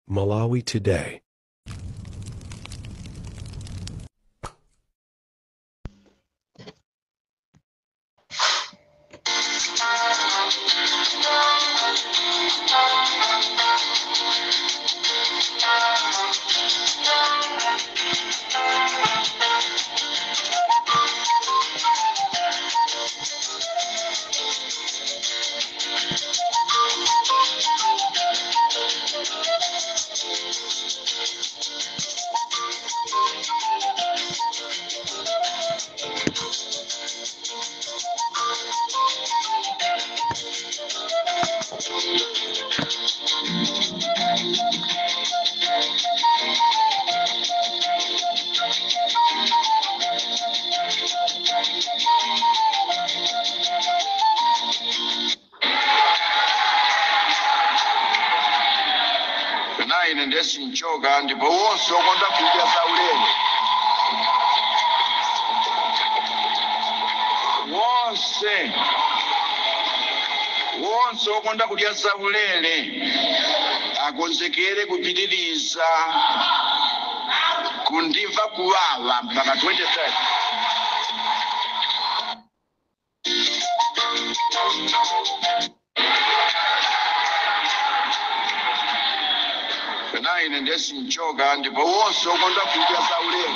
Malawi Today. Ine ndesinchoka, ndipo wonse okonda kudya zaulere, wonse okonda kudya zaulere akonzekere kupitiriza kundimva kuwawa mpaka 2030. Ine ndesinchoka, ndipo wonse okonda kudya zaulere,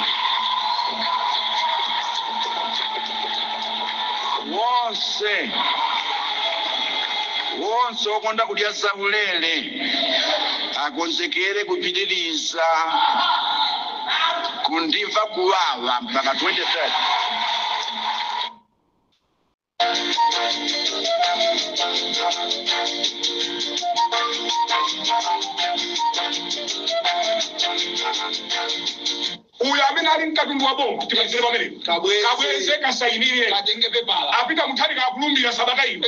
wonse okonda kudya zaulere akonzekere kupitiriza kundimva kuwawa mpaka 2030. Uyo amene ali mkatundu wa boma, timalizire pamene kabweze kasayinire, katenge pepala. Apita Mutharika akulumbira sabata ino,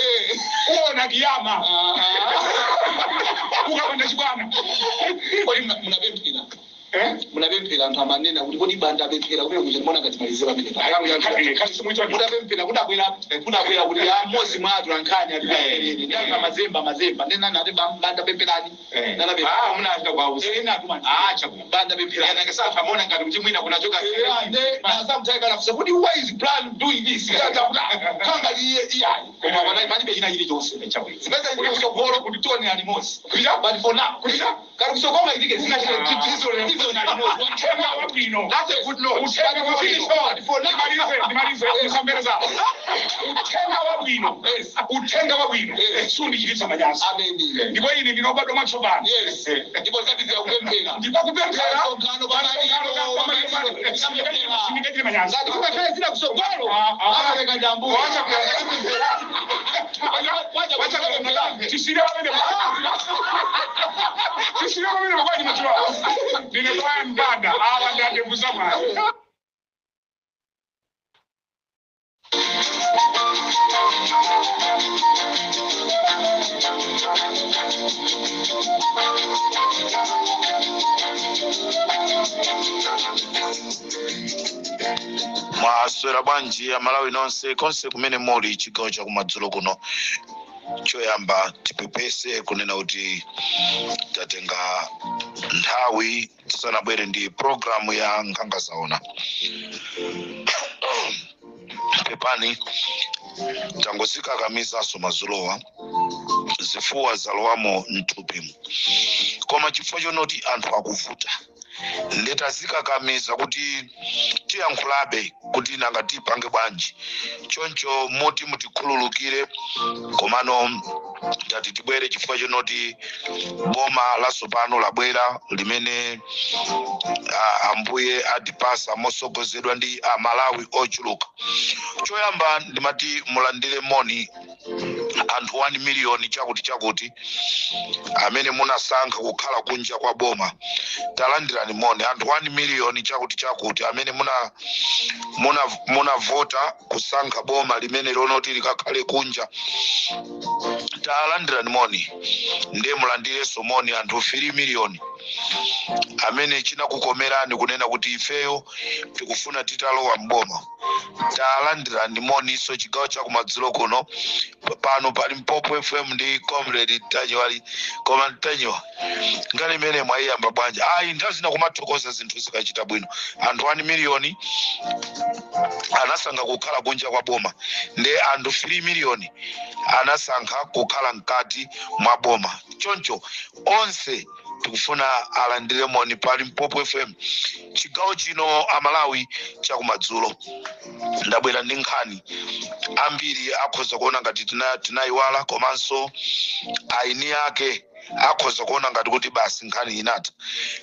uona kiyama ukapanda chibwana. Kodi munapemphera? Eh? Munapemphera? Anthu amanena kuti kodi Banda apemphera kumene kuja? Ndimona ngati malizire pamene. Khati simuitwa. Mutapemphera, kudabwera kuti mmodzi mwa atu ankhani ati ndanga mazemba mazemba ndenani ati, "Banda, pempherani." Ah, munachita kwauza. Ah, chaku. Banda, pemphera. Yana ngesathu amona ngati kuti mwina kunachoka. Kuti why is Brian doing this? Kanga iye iyayi, koma palibe china chilichonse zimene zili kusogolo kuti tione alimosi, but for now kali kusogolo itike zina alimosi. Uthenga wabwino. That's a good note. Uthenga wabwino. For now. Ndimalize, ndimalize, musambereza. Uthenga wabwino, uthenga wabwino sundichititsa manyazi. Amen. Ndipo ine ndinobadwa mwatsopano. Yes, ndipo zabizira kupemphera. Ndipo kupemphera Msonkhano pamaliro. sindikachite manyazi. Ngati kungakhale zina kusogolo, Ah, ah. apereka ndambuyo. Tisire pamene, tisire pamene makwani machiwa. Ndine Brian Banda, awa ndandevuza mwayi. Mwaswera bwanji Amalawi nonse konse kumene muli chigawo chakumadzulo kuno? Choyamba tipepese kunena kuti tatenga nthawi tisanabwere ndi programu ya Nkhanga Zaona. Pepani, tangozikakamizaso madzulowa, zifuwa zalowamo mthupimu, koma chifukwa chonoti anthu akuvuta ndetazikakamiza kuti tiyankhulabe kuti nanga tipange bwanji. Choncho muti mutikhululukire, komano tati tibwere chifukwa chonoti boma latsopano labwera limene Ambuye atipasa mosogozedwa ndi Amalawi ochuluka. Choyamba ndimati mulandire moni anthu 1 miliyoni chakuti chakuti amene munasankha kukhala kunja kwa boma. Talandirani moni anthu 1 miliyoni chakuti chakuti amene munavota kusankha boma limene lonoti likakhale kunja. Talandirani moni. Ndiye mulandirenso moni anthu 3 miliyoni. Amene chinakukomerani kunena kuti ifeyo tikufuna titalowa mboma, talandirani moniso chigawo chakumadzulo kuno. Pano pali Mpopo FM ndi Comrade Ntanyiwa. Koma Ntanyiwa, nkhani imene mwayiyamba bwanji? Ayi, nthawi zina kumathokoza zinthu zikachita bwino. Anthu 1 miliyoni anasankha kukhala kunja kwa boma, ndi anthu 3 miliyoni anasankha kukhala mkati mwa boma. Choncho onse tikufuna alandire moni pali Mpopo FM chigawo chino, Amalawi, chakumadzulo. Ndabwera ndi nkhani. Ambiri akhoza kuona ngati tinayiwala, komanso aini ake akhoza kuona ngati kuti basi, nkhani inatha.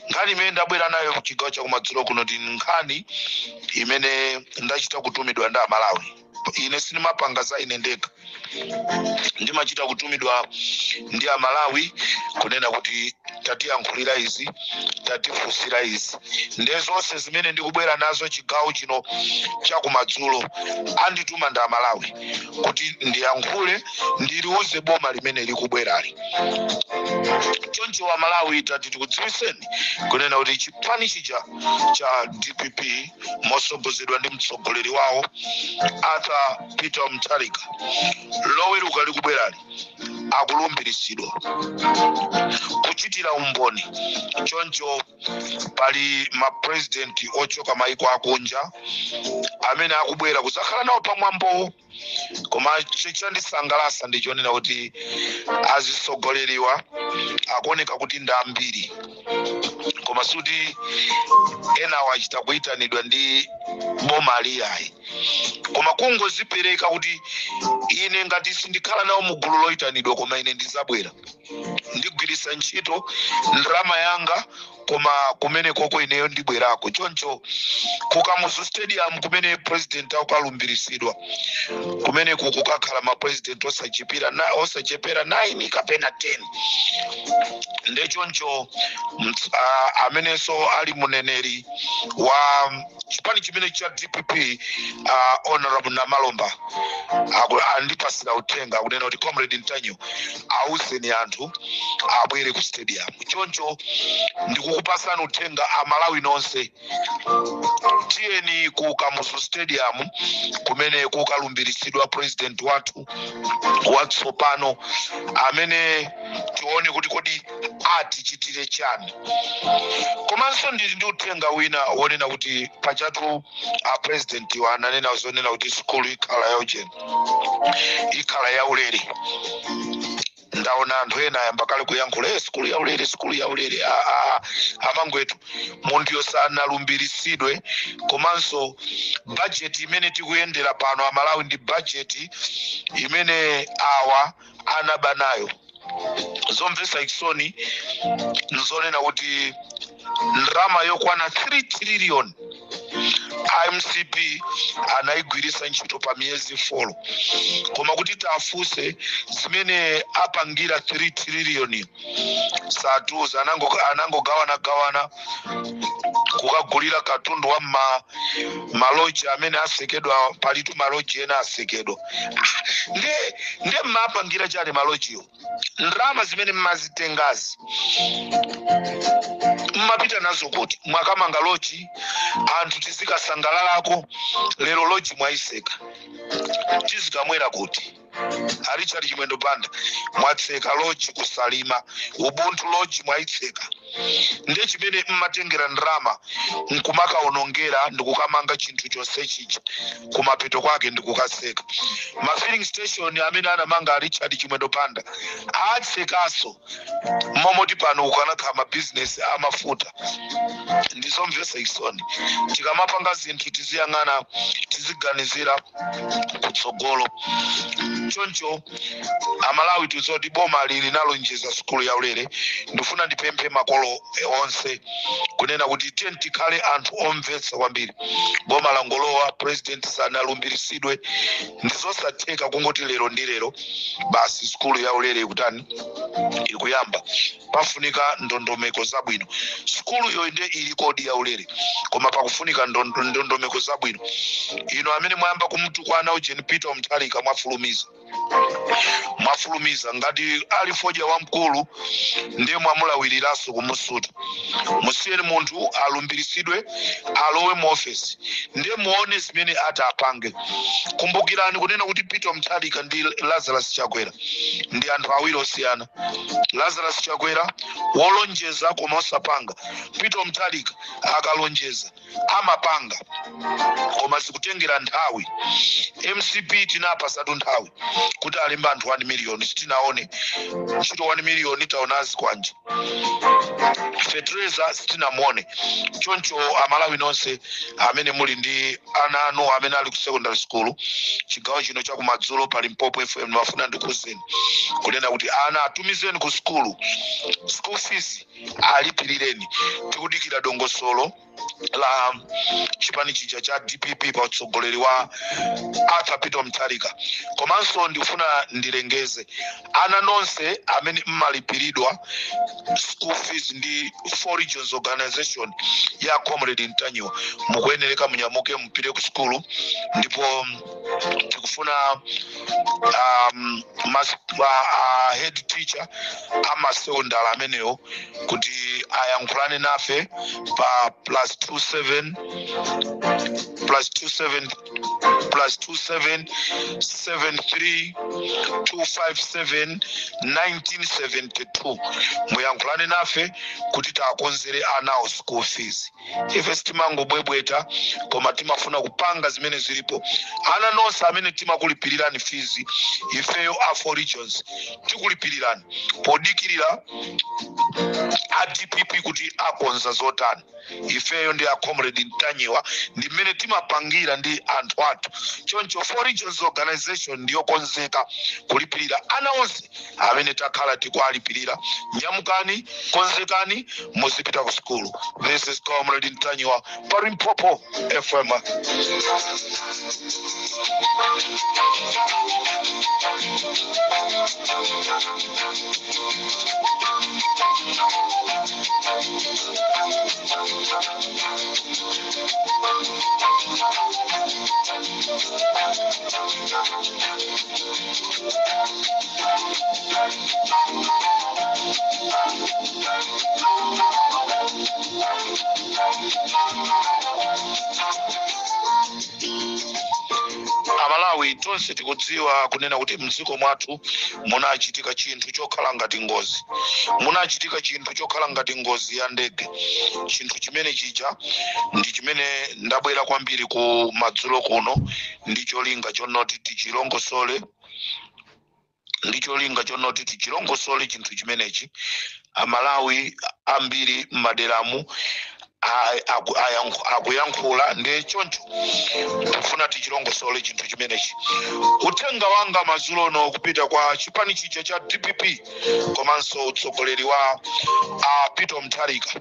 Nkhani imene ndabwera nayo kuchigawo chakumadzulo kuno ndi nkhani imene ndachita kutumidwa ndi Amalawi. Ine sindimapanga za ine ndekha, ndimachita kutumidwa ndi Amalawi kunena kuti tatiyankhulira izi, tatifunsira izi. Nde zonse zimene ndikubwera nazo chigawo chino chakumadzulo, andituma ndi Amalawi kuti ndiyankhule, ndiliuze boma limene likubwerali. Choncho Amalawi, tati tikudziwiseni kunena kuti chipani chija cha DPP, mosogozedwa ndi mtsogoleri wawo Arthur Peter Mutharika, Loweruka likubwerali akulumbiritsidwa kuchitira umboni. Choncho pali mapresidenti ochoka maiko akunja amene akubwera kuzakhala nawo pamwambowo. Koma chichandisangalasa ndichonena kuti azisogoleriwa akuoneka kuti ndi ambiri, koma suti enawo achita kuyitanidwa ndi boma liyayi, koma kungozipereka kuti ine ngati sindikhala nawo mu gulu loyitanidwa, koma ine ndizabwera, ndigwirisa ntchito ndalama yanga, koma kumene koko ineyo ndibwerako. Choncho ku Kamuzu Stadium, kumene president akukalumbiritsidwa, kumeneku kukakhala mapresident osachepera 9 kapena 10. Nde choncho amenenso ali muneneri wa chipani chimene cha DPP, Honorable Namalomba, andipasira uthenga akunena kuti, "Comrade Ntanyiwa, auzeni anthu abwere ku stadium." Choncho ndikukupasani uthenga, Amalawi nonse, tiyeni ku Kamuzu Stadium kumene kukalumbiritsidwa president wathu watsopano, amene tione kuti kodi atichitire chani. Komanso ndili ndi uthenga wina wonena kuti pachatu a president wa ananena zonena kuti sukulu ikhala yaujeni, ikhala yaulere. Ndaona anthu ena ayamba kale kuyankhula, "Sukulu yaulere, sukulu yaulere." Amangwetu, munthu sanalumbiritsidwe. Komanso bajeti imene tikuyendera pano, Amalawi, ndi bajeti imene awa anaba nayo. Zomvetsa chisoni nzonena kuti ndalama yokwana 3 trillion MCP anayigwiritsa ntchito pa miyezi 4, koma kuti tafunse zimene apangira 3 trillion, satuza. Anangogawana gawana kukagulira katundu wa maloji amene asekedwa. Palitu maloji ena asekedwa. Ah, nde mmapangira chani malojiwo? Ndalama zimene mmazitengazi mmapita nazo kuti? Mwakamanga loji, anthu tizikasangalalako. Lero loji mwayiseka, tizikamwera kuti? A Richard Chimwendo Banda, mwatseka loji kuSalima, Ubuntu Loji mwayitseka. Ndiye chimene mmatengera ndalama nkumakaonongera ndikukamanga chinthu chonse chija, kumapeto kwake ndikukaseka. Ma filling station amene anamanga a Richard Chimwendo Banda atsekaso, momoti pano kukanakhala mabizinesi amafuta. Ndizomvetsa chisoni. Tikamapanga zinthu tiziyang'ana, tiziganizira kutsogolo. Choncho Amalawi, tizoti boma lili linalonjeza sukulu yaulere. Ndifuna ndipemphe makolo onse kunena kuti tiye tikhale anthu omvetsa kwambiri. Boma langolowa, president sanalumbiritsidwe. Ndizosatheka kungoti lero ndi lero basi sukulu yaulere ikutani, ikuyamba. Pafunika ndondomeko zabwino. Sukuluyo nde ili kodi yaulere, koma pakufunika ndondomeko zabwino. Ino amene mwayamba kumtukwana ujeni Peter Mutharika, mwafulumiza. Mwafulumiza ngati ali fodya wamkulu, ndiye mwamulawiriranso kumusuta. Musiyeni munthu alumbiritsidwe, alowe mu ofesi, ndiye muone zimene ati apange. Kumbukirani kunena kuti Peter Mutharika ndi Lazarus Chakwera ndi anthu awiri osiyana. Lazarus Chakwera wolonjeza koma osapanga. Peter Mutharika akalonjeza amapanga, koma zikutengera nthawi. MCP tinapasatu nthawi kuti alembe anthu 1 million, sitinaone ntchito 1 million, taonazi kwanje fetereza sitinamuone. Choncho Amalawi nonse amene muli ndi ana anu amene ali ku secondary school, chigawo chino chakumadzulo pa Limpopo FM mafuna ndikuuzeni kunena kuti ana atumizeni ku skulu, school fees alipirireni. Tikudikira dongosolo la chipani chija cha DPP pa utsogoleri wa Arthur Peter Mutharika. Komanso ndikufuna ndilengeze, ana nonse amene mmalipiridwa school fees ndi Four Regions Organization ya Comrade Ntanyiwa, mukuyenereka munyamuke mupite ku skulu. Ndipo tikufuna head teacher amasekondala amenewo kuti ayankhulane nafe pa +27 +27 +27 73 257 1972. Muyankhulane nafe kuti tiakonzere anawo school fees. Ife sitimangobwebweta, koma timafuna kupanga zimene zilipo. Ana nonse amene timakulipirirani fees, ifeyo a Four Regions tikulipirirani podikirira a DPP kuti akonza zotani. Ifeyo ndi a Comrade Ntanyiwa ndi mmene timapangira ndi anthu athu. Choncho Four Regions Organization ndiyokonzeka kulipirira ana onse amene takhala tikualipirira. Nyamukani, konzekani, muzipita ku sukulu. This is Comrade Ntanyiwa pa Limpopo FM. Amalawi tonse tikudziwa kunena kuti mdziko mwathu munachitika chinthu chokhala ngati ngozi, munachitika chinthu chokhala ngati ngozi ya ndege. Chinthu chimene chija ndi chimene ndabwera kwambiri ku madzulo kuno ndi cholinga chonoti tichilongosole, ndi cholinga chonoti tichilongosole chinthu chimenechi. Amalawi ambiri m'maderamu akuyankhula, ndi choncho tikufuna tichilongosole chinthu chimenechi. Uthenga wanga madzulo uno kupita kwa chipani chija cha DPP komanso utsogoleri wa a Peter Mutharika,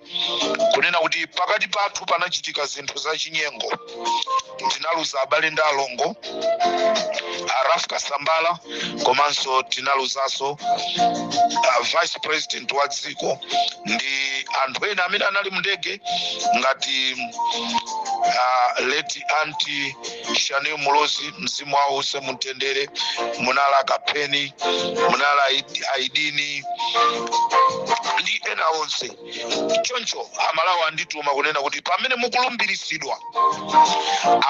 kunena kuti pakati pathu panachitika zinthu zachinyengo. Tinaluza abale ndi alongo, a Ralph Kasambara, komanso tinaluzanso vice president wa dziko ndi anthu ena amene anali mndege ngati late Auntie Shanil Muluzi, mzimu wawo use mumtendere, munala Kapeni, munala Aidini ndi ena onse. Choncho Amalawi andituma kunena kuti pamene mukulumbiritsidwa,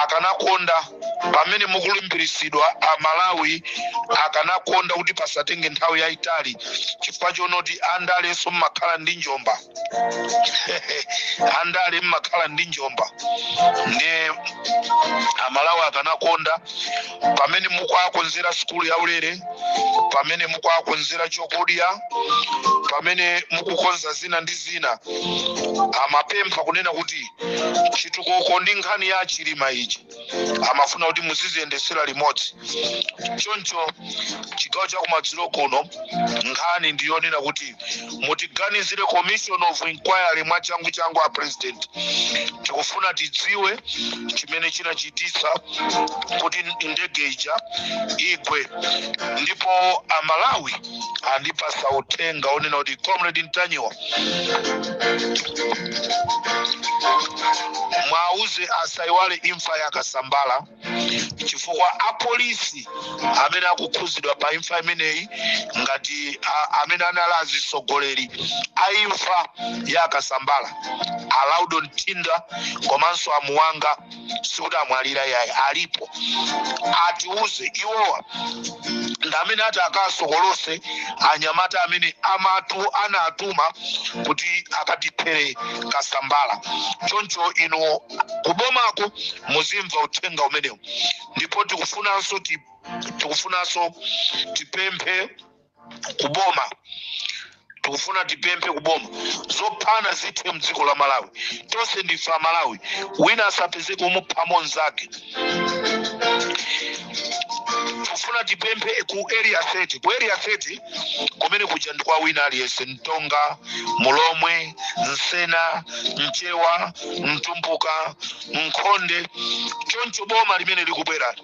akanakonda pamene mukulumbiritsidwa, Amalawi akanakonda kuti pasatenge nthawi yayitali, chifukwa chonoti andalenso mmakhala ndi njomba, andale mmakhala ndi njomba. Ndi Amalawi akanakonda pamene mukuakonzera sukulu yaulere, pamene mukuakonzera chokudya, pamene mukukonza zina ndi zina, amapempha kunena kuti chitukuko ndi nkhani ya Chilima ichi amafuna kuti muziziyendesera limodzi. Choncho chigawo chakumadzulo kuno nkhani ndiyonena kuti mutiganizire commission of inquiry mwachangu changu a president. Tikufuna tidziwe chimene chinachititsa kuti ndege ija igwe. Ndipo Amalawi andipasa uthenga onena kuti Comrade Ntanyiwa amenewa. Mwauze asaiwale imfa ya Kasambala, chifukwa apolisi amene akukhuzidwa pa imfa imeneyi ngati amene anali azisogoleri a imfa ya Kasambala, Alaudon Tinda komanso amuwanga, sikuti amwalira yayi, alipo. Atiuze iwowa ndi amene ati akasokolose anyamata amene anatuma kuti akatiphere Kasambala. Choncho ino kubomako muzimva uthenga umenewu. Ndipo tikufunanso tipemphe kuboma, tikufuna tipemphe kuboma zophana zithe mdziko la Malawi. Tonse ndife Amalawi, wina asapezeke umuphamo mnzake. Tikufuna tipemphe ku Area 30, ku Area 30 kumene kuja ndi kwa wina aliyense, Mtonga, Mulomwe, Nsena, Mchewa, Mtumbuka, Mkhonde. Choncho boma limene likubwera,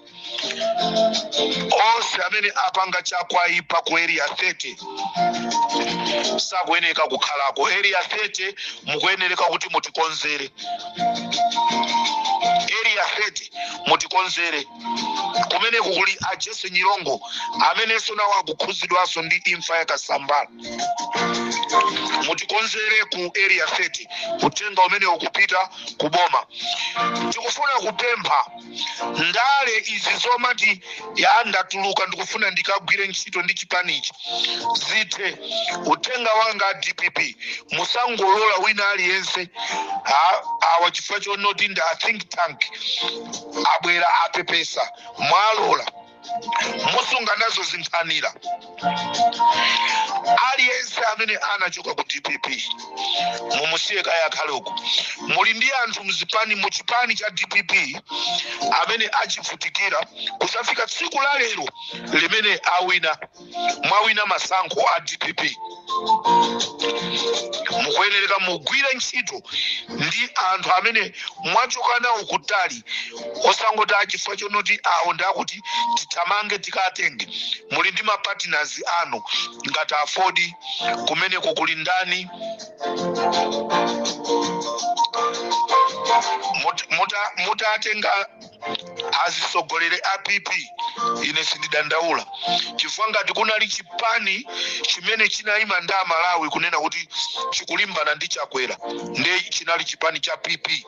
onse amene apanga chakwaipa ku Area 30 sakuyeneka kukhalako. Area 30 mukuyenereka kuti mutikonzere, Area 30 mutikonzere. Kumeneko kuli a Jesse Nyilongo amenenso nawo akukhuzidwanso ndi imfa ya Kasambala. Mutikonzere ku Area 30. Uthenga umene ukupita kuboma, tikufuna kupempha ndale izi zomati ya ndatuluka ndikufuna ndikagwire ntchito ndi chipanichi zithe. Uthenga wanga, DPP, musangolola wina aliyense awa chifukwa chonoti ndi a think tank abwera apepesa, mwalola, musunga nazo zinkhanira. Aliyense amene anachoka ku DPP mumusiye kaya akhale uko. Muli ndi anthu mzipani, muchipani cha DPP amene achivutikira kusafika tsiku la lero limene awina, mwawina masankho a DPP. Mukuyenereka mugwire ntchito ndi anthu amene mwachoka nawo kutali, osangoti achifukwa chonoti awo ndakuti tithamange tikatenge. Muli ndi mapartners anu ngati Afodi, kumeneko kuli ndani? Mutatenga azisogolere a PP, ine sindidandaula, chifukwa ngati kunali chipani chimene chinayima ndi Amalawi kunena kuti chikulimbana ndi Chakwera, nde chinali chipani cha PP.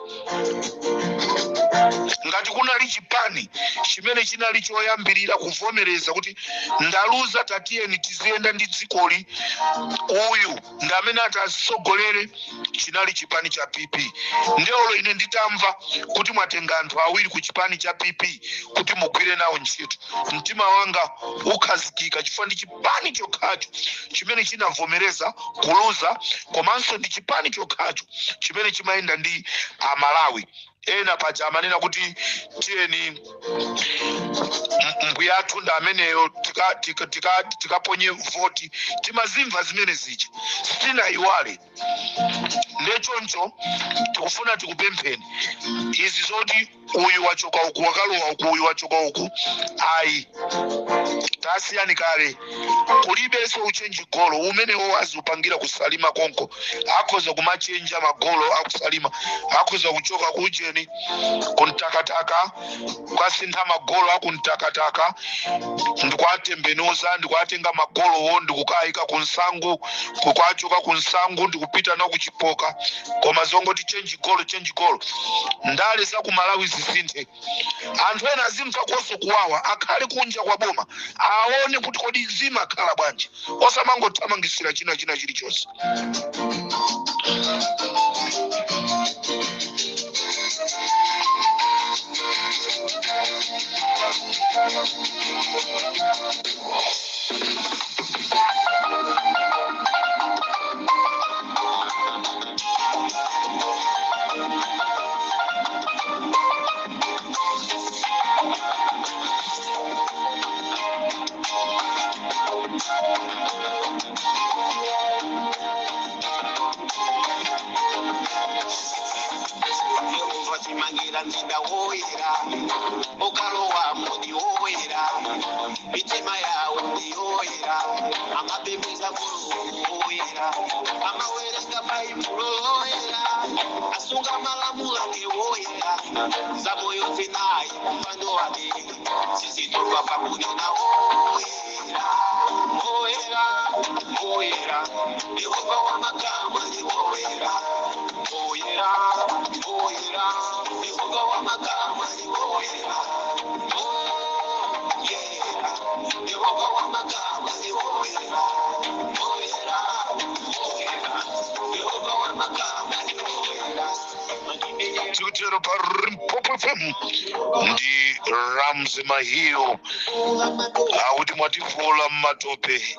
Ngati kunali chipani chimene chinali choyambirira kuvomereza kuti ndaluza, tatiyeni tiziyenda ndi dzikoli, uyu ndi amene atasogolere, chinali chipani cha PP. Ndewolo ine nditamva kuti mwatenga anthu awiri ku chipani cha PP kuti mugwire nawo ntchito, mtima wanga ukhazikika, chifukwa ndi chipani chokhacho chimene chinavomereza kuluza, komanso ndi chipani chokhacho chimene chimayenda ndi Amalawi. Ena paja amanena kuti tiyeni mbuyathu ndi ameneyo, tikaponye voti. Timazimva zimene zija, sitinayiwale. Ndechoncho tikufuna tikupempheni, izi zoti uyu wachoka uku wakalowa uku, uyu wachoka uku, ayi, tasiyani kale. Kulibenso uchenji golo umenewo aziupangira kusalima konko. Akhoza kumachenja magolo akusalima, akhoza kuchoka kujeni kuntakataka kwasintha magolo akuntakataka ndikuatembenuza, ndikuatenga magolowo ndikukayika kunsangu, kukwachoka kunsangu ndikupita no kuchipoka. Koma zongoti change golo, change golo, ndale za ku Malawi zisinthe. Anthu ena azimva konso kuwawa, akhale kunja kwa boma aone kuti kodi zimakhala bwanji, osamangothamangisira china china chilichonse. Yehova timangira mzinda woyera, ukalowa mudi woyera, mitima yawo ndiyoyera, amapembeza Mulungu woyera, amawera. Kuloloyera asunga malamulo ake woyera zamoyo zinayi mpando wake sizitoka pakunena woyera woyera woyera Yehova wamakamu ali woyera woyera woyera Yehova wamakamu ali woyera woyera Yehova wamakamu ali woyera woyera woyera Yehova wamakamu ali woyera. Tikutero pa Limpopo FM ndi Ramsey Mahiyo akuti mwativula mmatope,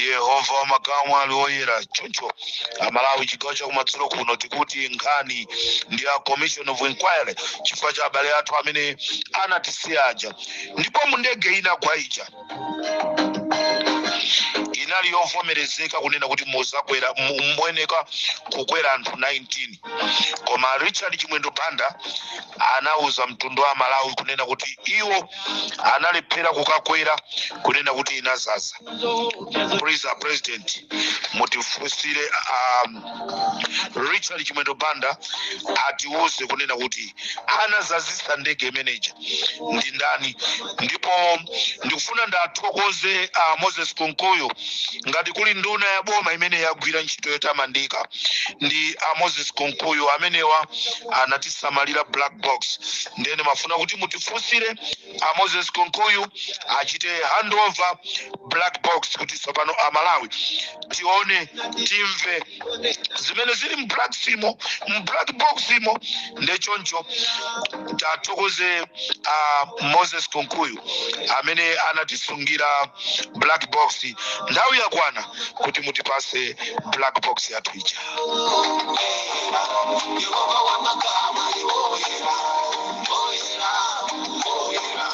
Yehova wamakamu ali oyera. Choncho Amalawi, chigawo chakumadzulo kuno tikuti nkhani ndi a commission of inquiry chifukwa cha abale athu amene anatisiya aja. Ndipo mu ndege inagwa ija inali yovomerezeka kunena kuti muzakwera muyeneka kukwera anthu 19, koma Richard Chimwendo Banda anauza mtundu wa Malawi kunena kuti iwo analephera kukakwera, kunena kuti inazaza. Please, President, mutifunsire Richard Chimwendo Banda atiuze kunena kuti anazazisa ndege imeneja ndi ndani. Ndipo ndikufuna ndathokoze Moses Kunkuyu. Ngati kuli nduna ya boma imene yagwira ntchito yotamandika ndi Moses Kunkuyu. Amenewa anatisamalira black box. Ndene mafuna kuti mutifunsire Moses Kunkuyu achite handover black box kuti tsopano Amalawi tione, timve zimene zili mu black simo mu black box imo. Ndechoncho tathokoze Moses Kunkuyu amene anatisungira black box. Nthawi yakwana kuti mutipase black box yathu ija. Yehova wamakamu ali woyera woyera woyera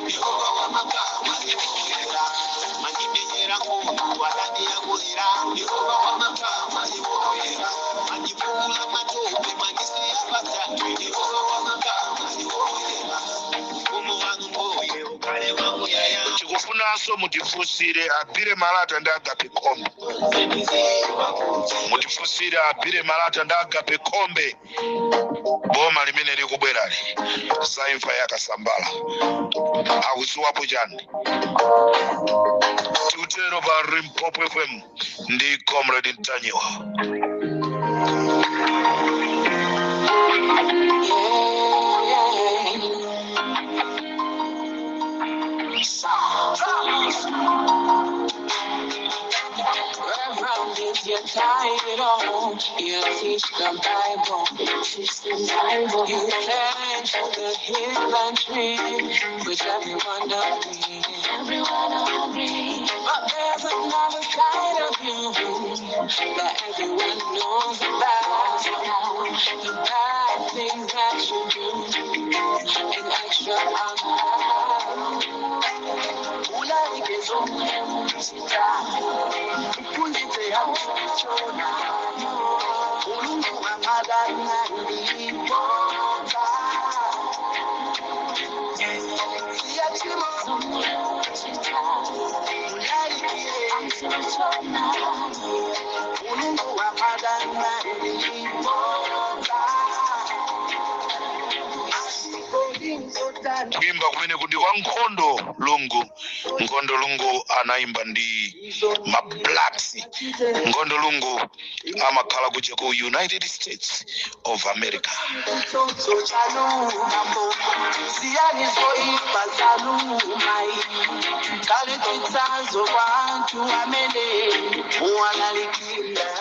Yehova wamakamu ali woyera mandimenyera nkhondo adani akulira Yehova wamakamu ali woyera mandivula matope mandisiya patatu Yehova wamakamu ali woyera ufumu wanu mbuye ukhale wamuyaya. Tikufunanso mutifunsire a Billy Malata ndi Agape Khombe. Mutifunsire a Billy Malata ndi Agape Khombe, boma limene likubwerali, za imfa ya Kasambala akuziwapo chani? Tikutero pa Limpopo FM ndi Comrade Ntanyiwa. Reverend is your title. You teach the Bible. Teach the Bible. You plant the heathen tree, which everyone agree. Everyone agree. But there's another side of you that everyone knows about. The bad things that you do, and extra on. Ulalike zomwe muchita uphunzitse anthu Mulungu amadana ndibodza siya tchimo ulalikire Mulungu amadana ndibodza. Kuimba kumene kuti kwa Nkhondo Lungu. Nkhondo Lungu anaimba ndi ma Blacks. Nkhondo Lungu amakhala kuja ku United States of America. Chitsotso chanu mambo siyani zoipa zanu mai kale chitsanzo kwa anthu amene muwalalikira.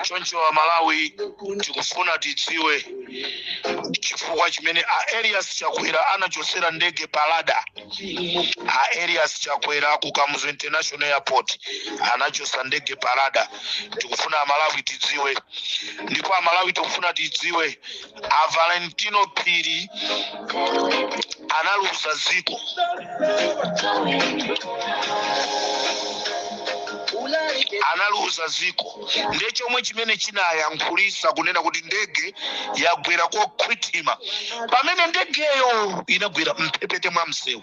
Choncho Amalawi, tikufuna tidziwe chifukwa chimene a Elias Chakwera anachosera ndege pa radar. A Elias Chakwera ku Kamuzu International Airport anachosa ndege pa radar. Tikufuna Amalawi tidziwe. Ndipo Amalawi, tikufuna tidziwe a Valentino Phiri analuza ziko. Analuza ziko. Ndiye chomwe chimene chinayankhulisa kunena kuti ndege yagwera kokhwitima, pamene ndegeyo inagwera mphepete mwa msewu.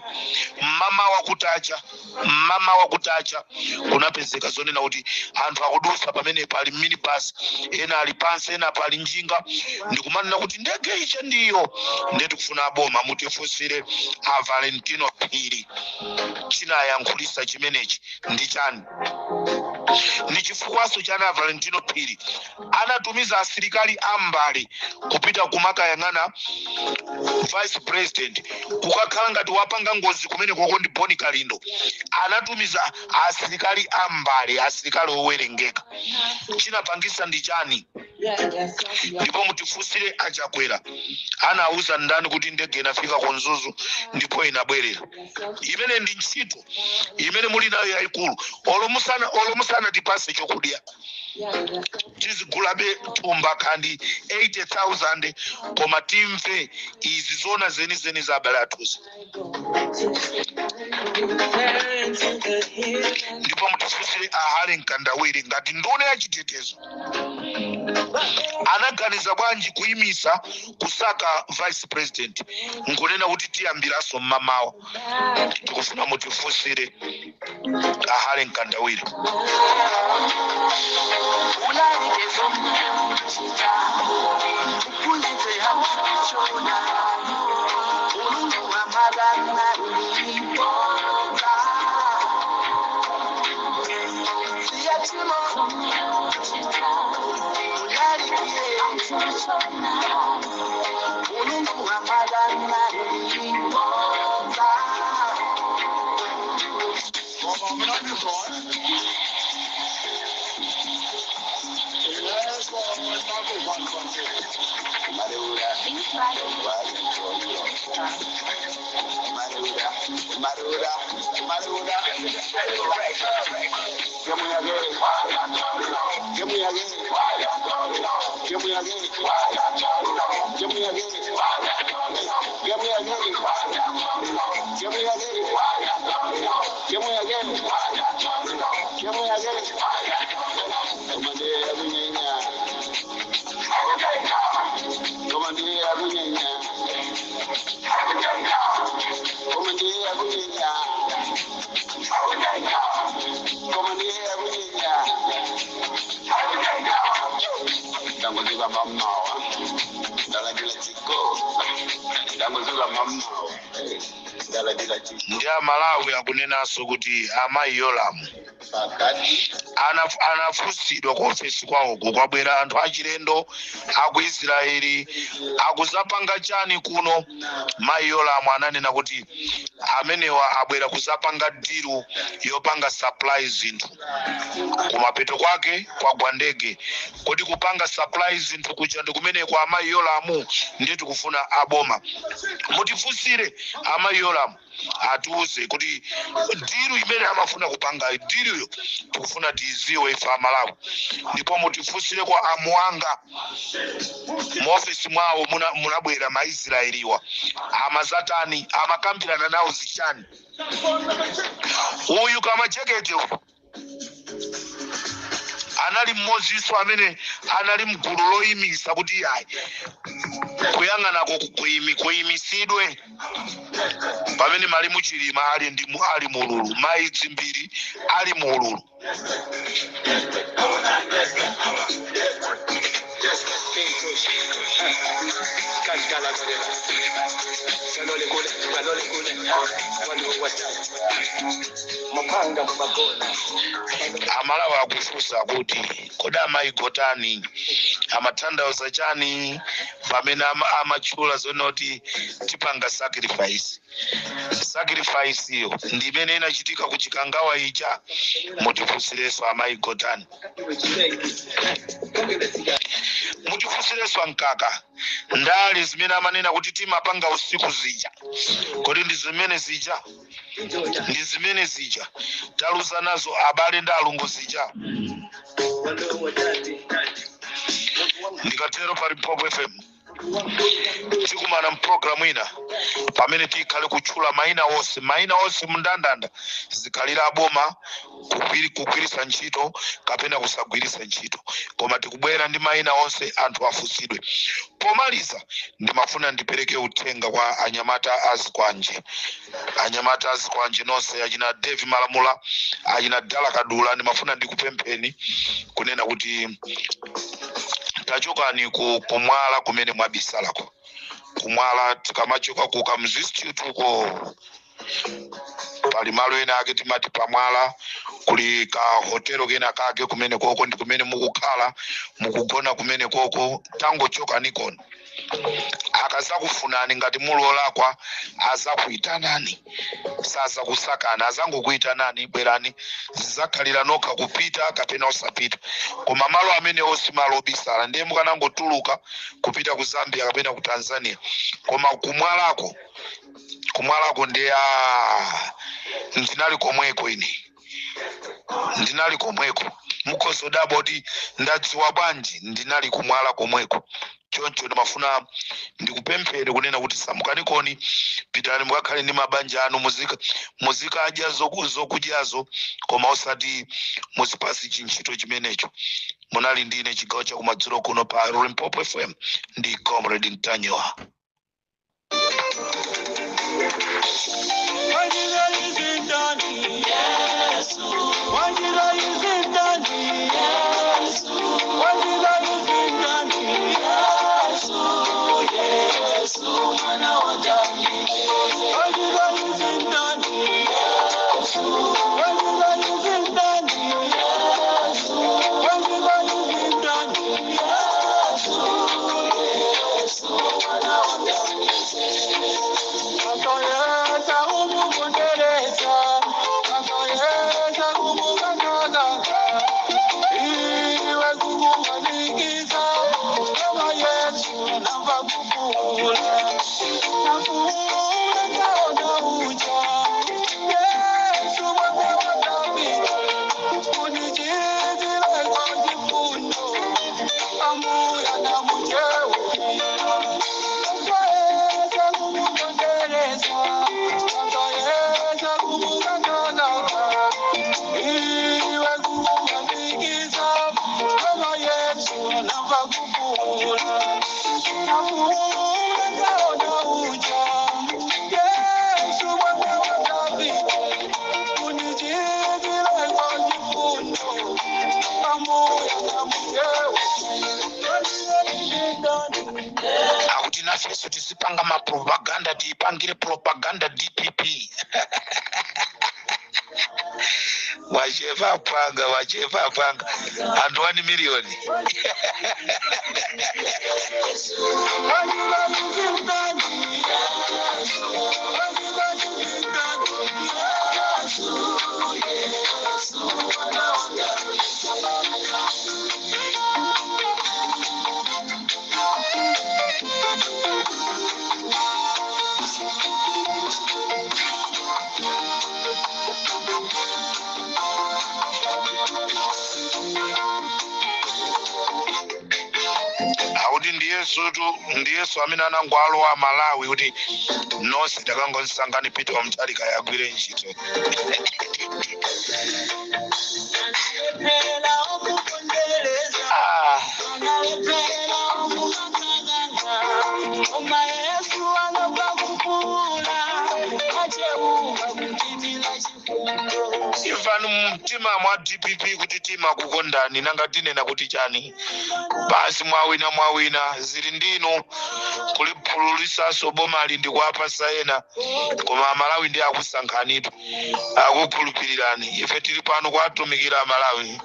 Mmamawa kutacha, mmamawa kutacha, kunapezeka zonena kuti anthu akudusa pamene pali minibus, ena ali pansi, ena pali njinga, ndikumanena kuti ndege ija ndiyo. Ndiye tikufuna aboma mutifunsire a Valentino Phiri, chinayankhulisa chimenechi ndi chani? Ndi chifukwaso chani a Valentino Phiri anatumiza asilikali ambali kupita kumakayang'ana vice president, kukakhala ngati wapanga ngozi kumene koko ndi Boni Kalindo? Anatumiza asilikali ambali, asilikali owerengeka. Chinapangisa ndi chani? Ndipo mutifunsire aChakwera, anauza ndani kuti ndege inafika ku Mzuzu ndipo inabwerera? Imene ndi ntchito imene muli nayo yayikulu. Olo musana tipase chokudya, tizigulabe thumba kandi 80,000, koma timve izi zona zenizeni za abale athuzi. Ndipo mutifunsire a Harry Mkandawire, ngati nduna ya chitetezo, anaganiza bwanji kuyimisa kusaka vice president nkunena kuti tiyambiranso mmamawa? Tikufuna mutifunsire a Harry Mkandawire. Ulalike zomuchita, uphunzitse anthu Mulungu wamalana ndibodza. Siyatimo ulalikire Mulungu wamalana ndibodza. Ndangozuka mamawa, ndalandira dziko. Ndangozuka mamawa, ndalandira dziko. Ndi Amalawi akunenanso kuti amayi Yolamu Pakati anafunsidwa ku ofesi kwawoko, kwabwera anthu achilendo aku Israeli, akuzapanga chani kuno? Mayi Yolamu ananena kuti amenewa abwera kuzapanga deal yopanga supply zinthu. Kumapeto kwake kwagwa ndege. Kodi kupanga supply zinthu kuja ndi kumeneko, amayi Yolamu? Ndiye tikufuna aboma mutifunsire amayi Yolamu, atiuze kuti deal imene amafuna kupanga, dealyo tikufuna tiziwe ife Amalawi. Ndipo mutifunsire kwa amuwanga, muofesi mwawo munabwera maIsraeliwa, amazatani? Amakambirana nawo zichani? Uyu kamachekete uyu anali mmodzinso amene anali mgulu loyimisa kuti yayi, kuyang'anako kuyimisidwe pamene malemu Chilima ali ndi ali mululu, mayi Dzimbiri ali mululu. Mapanga mumagona. Amalawi akufunsa kuti kodi amayi Gotani amatanthauza chani pamene amatchula zonoti tipanga sacrifice? Sacrifice iyo ndi imene inachitika ku Chikangawa ija? Mutifunsirenso amayi Gotani. Mutifunsirenso aMkaka, ndale zimene amanena kuti timapanga usiku zija, kodi ndi zimene zija? Ndi zimene zija taluza nazo abale ndi alongo zija? Ndikatero pa Limpopo FM. Tikumana mpulogalamu ina pamene tikhale kutchula mayina onse, mayina onse mndandanda, zikhalira aboma kugwiritsa ntchito kapena kusagwiritsa ntchito, koma tikubwera ndi mayina onse, anthu afunsidwe. Pomaliza, ndimafuna ndipereke uthenga kwa anyamata azikwanje, anyamata azikwanje nonse, achina Davi Malamula, achina Dala Kadula. Ndimafuna ndikupempheni kunena kuti tachokani ku kumwala kumene mwabisalako kumwala. Tikamachoka ku Kamuzu Institute uko, pali malo ena ake timati pamwala, kuli ka hotelo kena kake kumene koko ndi kumene mukukhala, mukugona kumene koko. Tangochoka nikoni. Akazakufunani ngati muli olakwa, azakuyitanani, sazakusakana, azangokuyitanani, bwerani. Zizakhalira nokha kupita kapena osapita, koma malo amenewo si malo obisala. Ndiye mukanangotuluka kupita ku Zambia kapena ku Tanzania, koma kumwalako, kumwalako ndiye ndinali komweko ine, ndinali komweko. Mukhoza kuti ndadziwa bwanji ndinali kumwala komweko. Choncho ndimafuna ndikupempheni kunena kuti samukanikoni, pitani mukakhale ndi mabanja anu, muzikadya zokudyazo, koma osati muzipasi chintchito chimenecho. Munali ndine chigawo chakumadzulo kuno pa Limpopo FM ndi Comrade Ntanyiwa. Wanjira izindani Yesu, Wanjira izindani Yesu, Wanjira izindani Yesu, Yesu mwana wa Davide. Wanjira izindani Yesu, Wanjira izindani Yesu, Wanjira izindani Yesu, Yesu mwana wa Davide. Akayeza umukondereza, akayeza umukangakanga, iwe kumumanikiza, kama Yesu namba kupula. Nafuula kaona uja, Yesu mwana wa Davide, unichizile kwa chifundo, amuya na mucheukira. Akayeza kumukondereza, akayeza kumukangakanga, iwe kumumanikiza, kama Yesu namba kupula. Nafuula kaona uja, Yesu mwana wa Davide, unichizile kwa chifundo, amuya na mucheukira. Akuti nafenso tizipanga mapropaganda, tiyipangire propaganda DPP. Wachepa apanga, wachepa apanga anthu 1 miliyoni. Wanjira izindani Wanjira izindani Yesu, Yesu mwana wa Davide. Akuti ndi Yesutu, ndi Yesu amene anangwalowa Malawi kuti nonse takangonsangani, Peter Mutharika yagwire ntchito. Analephera okupondereza, analephera okukangakanga, koma Yesu anobva kupfuura, acheuka kuchitira chifundo. Imvani mumtima mwa DPP kuti timakukondani. Nanga tinena kuti chani? Basi, mwawina, mwawina, zili ndinu kuliphululisaso bomali ndi kuwapasa ena, koma Amalawi ndi akusankhanitu, akukhulupirirani. Ife tili pano kuwatumikira Amalawi.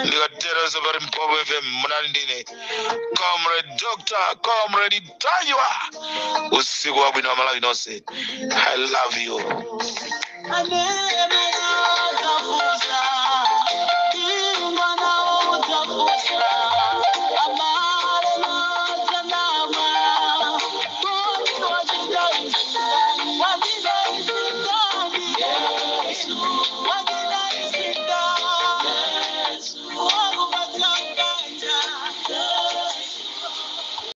Ndikaterezo pa Limpopo FM, munali ndine Comrade Dr. Comrade Ntanyiwa. Usiku wabwino, Amalawi nonse, I love you. Anena kafusa.